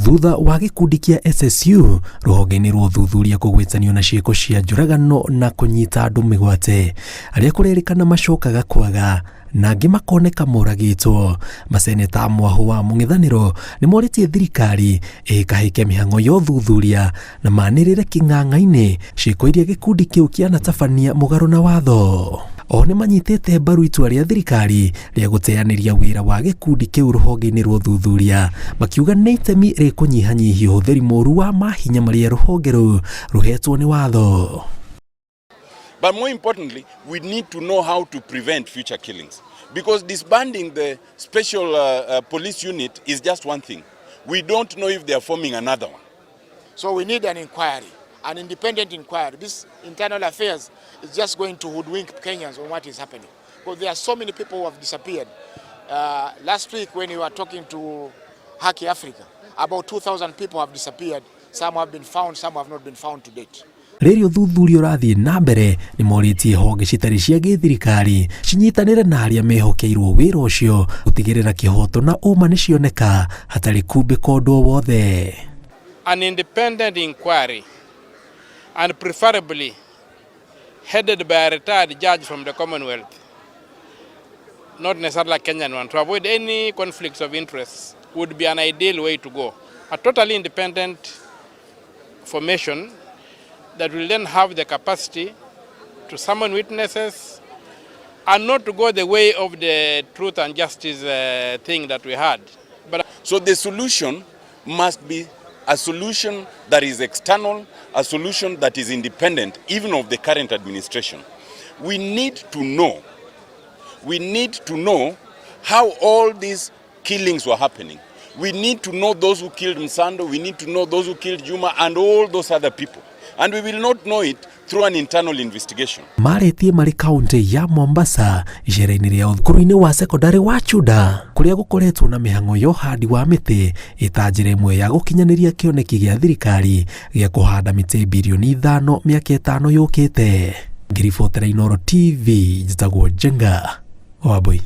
Thutha wa gĩkundi kĩa SSU rũhonge-inĩ rwa ũthuthuria kũgwĩtanio na ciĩko cia njũragano na kũnyita andũ mĩgwate arĩa kũrerĩkana macokaga kwaga na angĩ makoneka moragĩtwo. Maseneta a mwahũ wa mũng'ethanĩro nĩ morĩtie thirikari ĩhĩkahĩke mĩhang'o ya ũthuthuria na manĩrĩre kĩng'ang'a-inĩ ciĩko iria gĩkundi kĩu kĩanatabania mũgarũ na watho. Oho nĩ manyitĩte mbaru itua rĩa thirikari rĩa gũteanĩria wĩra wa gĩkundi kĩu rũhonge-inĩ rwa ũthuthuria, makiuga nĩ itemi rĩkũnyihanyihia ũhũthĩri mũru wa mahinya marĩa rũhonge rũu rũhetwo nĩ watho. But more importantly, we need to know how to prevent future killings. Because disbanding the special police unit is just one thing. We don't know if they are forming another one. So we need an inquiry, an independent inquiry. This internal affairs is just going to hoodwink Kenyans on what is happening. Because there are so many people who have disappeared. Last week when we were talking to Haki Africa, about 2,000 people have disappeared. Some have been found, some have not been found to date. Rĩrĩa ũthuthuria ũrathiĩ na mbere nĩ morĩtie honge citarĩ cia gĩthirikari cinyitanĩre na arĩa mehokeirwo wĩra ũcio gũtigĩrĩra kĩhoto na ũma nĩ cioneka hatarĩ kumbĩka ũndũ o wothe. An independent inquiry, and preferably headed by a retired judge from the Commonwealth, not necessarily a Kenyan one, to avoid any conflicts of interest, would be an ideal way to go. A totally independent formation that will then have the capacity to summon witnesses and not to go the way of the truth and justice thing that we had. But So the solution must be a solution that is external, a solution that is independent even of the current administration. We need to know how all these killings were happening. We need to know those who killed Msando, we need to know those who killed Juma and all those other people. And we will not know it through an internal investigation. Marĩtie marĩ kaunti ya Mombasa icera-inĩ rĩa thukuru-inĩ wa sekondarĩ wa Chuda kũrĩa gũkoretwo na mĩhang'o ya ũhandi wa mĩtĩ ĩta njĩra ĩmwe ya gũkinyanĩria kĩoneki gĩa thirikari gĩa kũhanda mĩtĩ birioni 5 mĩaka 5 yũkĩte. Ngĩribotera Inooro TV, njĩtagwo Njenga Wambui.